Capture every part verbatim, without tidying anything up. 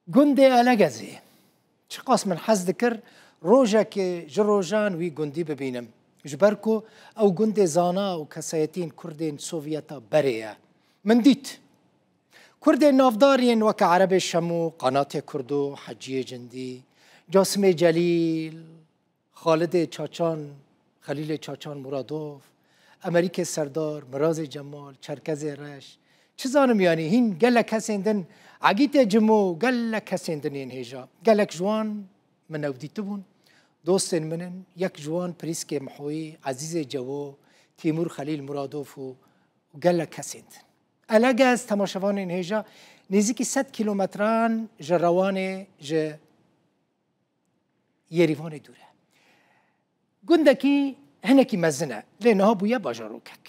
Gundê Elegezê. Çiqas min hez dikir rojekê ji rojan wî gundî bibînim. Ji ber ku ew gundê zana û kesayetiyên Kurdên Sovyeta berê ye. Min dît. Kurdên navdar yên weke Erebê Şemû, Qanatê Kurdo, Heciyê Cindî, Casimê Celîl, Xalidê Çaçan, Xelîlê Çaçan Muradov, Emerîkê Serdar, Mirazê Cemal, Çerkezê Reş, çi zanim yanî hîn gelek kesên din, Egîtê Cimo, gelek kesên din yên hêja. Gelek ji wan min ew dîtibûn. Dostên min in, yek ji wan Prîskê Mihoyî, Ezîzê Cewo, Tîmûr Xelîl Muradov û, û gelek kesên din. Elegez, temaşevanên hêja, nêzîkî sed kîlometran ji Rewanê, ji Yerîvanê dûr e. Gundekî hinekî mezin e, lê niha bûye bajarokek.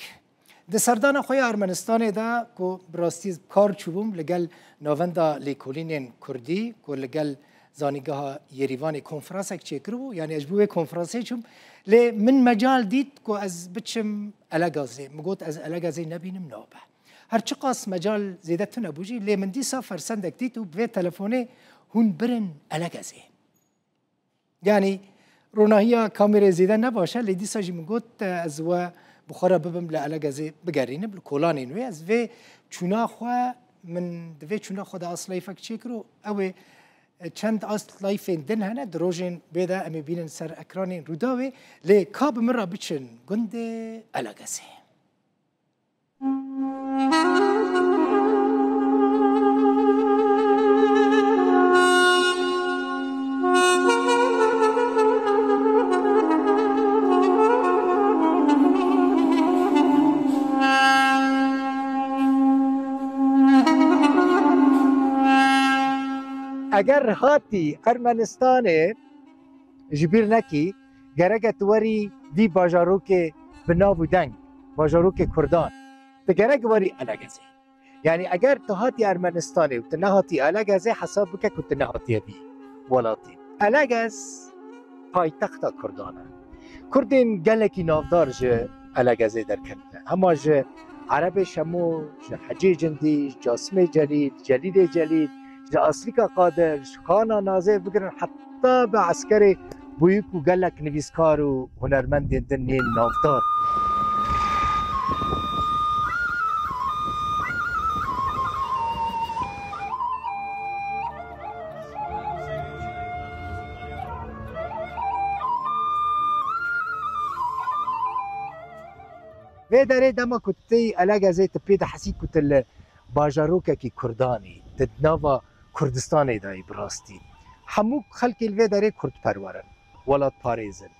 Di serdana xwe ya Ermenistanê de ku bi rastî kar çûbûm li gel Navenda Lêkolînên Kurdî ku li gel Zanîngeha Yerîvanê konferansek çêkiribû, yanî ez ji bo wê konferansê çûm, lê min mecal dît ku ez biçim Elegazê. Min got, ez Elegazê nebînim nabe. Her çiqas mecal zêde tune bû jî, lê min dîsa fersendek dît û bi vê telefonê hûn birin Elegezê. Yanî ronahiya kamêrê zêde ne baş e, lê dîsa jî min got, ez we bi xwe re bibim li Elegezê bigerînim, li kolanên wê. Ez vê çûna xwe, min di vê çûna xwe de aslayfek çêkir û ew ê çend aslayfên din hene, di rojên bê de em ê bînin ser ekranên Rûdawê, lê ka bi min re biçin gundê Elegezê. Eger hatî Ermenistanê, ji bîr nekî, gereke tu werî vî bajarokê bi nav û deng, bajarokê Kurdan. Tu gerek werî Elegezê. Yanî eger tu hatî Ermenistanê û tu nehatî Elegezê, hesab bike ku tu nehatiye vî welatî. Elegez paytexta Kurdan e. Kurdên gelekî navdar ji Elegezê derketine. Hema ji Erebê Şemo, ji Hecê Cindî, ji Casimê Celîl, Celîlê Celîl, ji Aslîka Qadir, ji Xana Nazê bigirin heta bi eskerê bûyîk û gelek nivîskar û hunermendên din yên navdar. Vê derê dema ku tu têyî Elegezê, tu pê dihesî ku tu li bajarokekî Kurdan î, tu di nava Kurdistanê de yî bi rastî. Hemû xelkê li vê derê kurdperwer in, welatparêz in.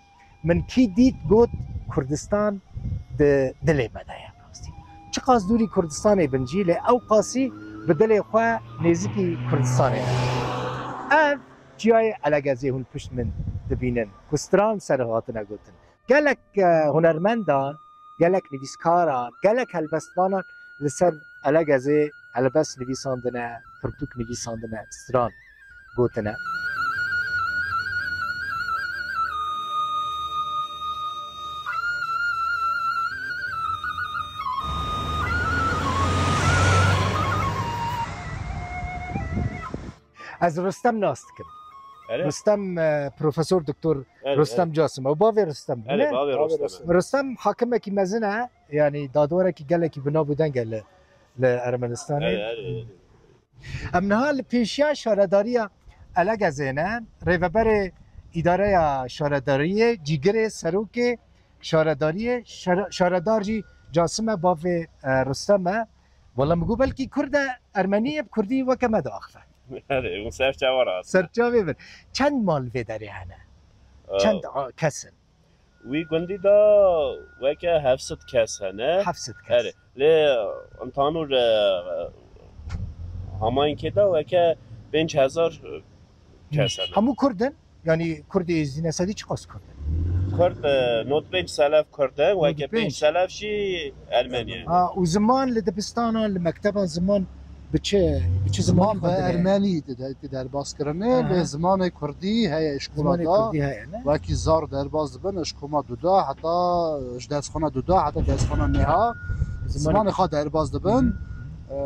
Min kî dît got, Kurdistan di dilê me de ye bi rastî. Çiqas dûrî Kurdistanê bin jî, lê ew qasî bi dilê xwe nêzîkî Kurdistanê de. Ev çiyayê Elegezê hûn pişt min dibînin, ku stran ser hatine gotin. Gelek, e, hunermendan, gelek nivîskaran, gelek helbestvanan li ser Elegezê helbest nivîsandine, pirtûk nivîsandine, stran gotine. Ez Rustem nas dikim. Erê? Rustem, e, Profesor Doktor Erê, Rustem erê. Casim. Ew bavê Rustem bû, Erê, ne? Bavê Rustem e. Rustem hakimekî mezin e, yanî dadwerekî gelekî bi nav û deng e li, li Ermenistanê. Erê, erê, erê. Em niha li pêşiya şaredariya Elegezê ne, rêveberê îdareya şaredariyê, cîgirê serokê şaredariyê, şare-, şaredar jî Casim e, bavê, e, Rustem e. Wela min got belkî Kurd e, Ermenî ye, bi Kurdî weke me diaxive. Erê, hûn serçava rast. Serçavê bin. Çend mal vê derê hene? Ee, Çend a-, kes in? Wî gundî de weke heft sed kes hene. Heft sed kes. Erê. Lê, e, Tanûr, e, Hamayînkê de weke pênc hezar kes hene. Hemû Kurd in? Yanî Kurdê Êzidî Nesedî çiqas Kurd in? Kurd, e, nod pênc selef Kurd in, weke pênc selef jî Ermenî ye. Ha, û ziman li dibistanan, li mekteban ziman bi çi, bi çi zimanî xwendine? Ziman bi Ermenî di de-, di derbas kirine, aha, lê zimanê Kurdî heye îşkola de. Zimanê Kurdî heye, ne? Wekî zar derbas dibin, ji koma duda heta, ji dersxana duda heta dersxana nêha. Zimanê Zimanê xwe derbas dibin. Hı hı. E,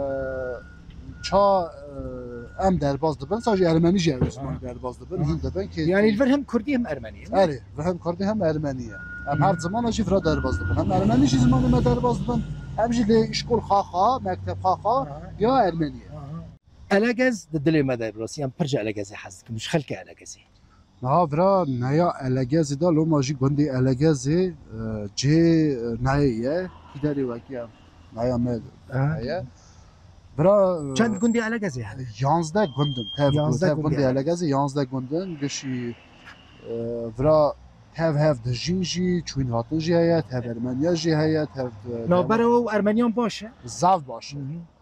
ça, e, Em derbas dibin, sa jî ermenî jî ew zimanî derbas dibin, hîn dibin kê. Yani li vir hem kurdî hem ermenî. Erê, vir hem kurdî hem ermenî ye. Em her zimana jî vira derbas dibin. Hem ermenî jî zimanê me derbas dibin, hem jî lê îşkol xaxa, mekteb xaxa ya ermenî ye. Elegez di dilê me de, bi rastî em pir ji elegezê hez dikim, ji xelkê elegezê. Niha vira neya elegezê de loma jî gundê elegezê, e, cê, e, neyê ye. Kîderê wekî em neya me heye. Vira, e, Çend gundê elegezê hene? Yanzdeh gundin. Tev, tev gundê elegezê yanzdeh gundin. Gişî, e, vira tev hev dijîn jî, çûyîn hatin jî heye, tev ermeniya jî heye, tev, e, Navbera we û ermeniyan baş e? Zaf baş e.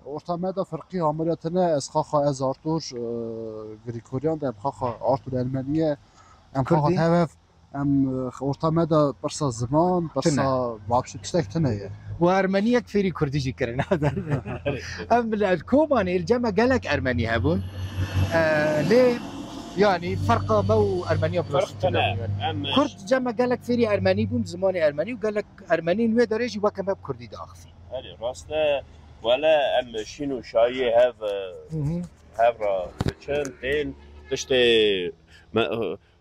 Orta me de firqî hamiriya tine, ez xaxa, ez Artur, e, Grigoryan de, em xaxa Artur ermeniye, em xaxa tev hev, em, e, orta me de pirsa ziman, pirsa vapşi tiştek tine ye. Û ermeniyek fêrî kurdî jî kirin. Em li Kobanê li cem me gelek ermenî hebûn. E, lê, yanî ferqa me û ermeniya plastik tine. Kurd cem me gelek fêrî ermenî bûn, zimanê ermenî û gelek ermenî wê derê jî weke me bi kurdî diaxivî. Erê, rast e. Wele em şîn û şayiyê hev, hev re diçin, tên tiştê me,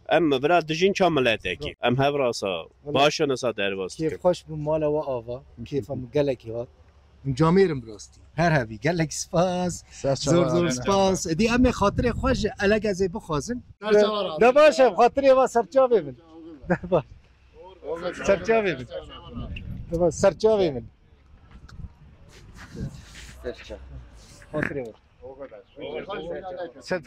em vira dijîn ça miletekî. Em hev re sa baş in, sa derbas dikin. Kêfxweş bû, mala we ava. Kêfa min gelekî hat. Em camêr in bi rastî. Her hebî. Gelek spas. Zor zor spas. Êdî em ê xatirê xwe ji elegezê bixwazin. De baş e, xatirê we serçavê min. De baş. Serçavê min. De baş, serçavê min. Serça. Xatirê we. Ser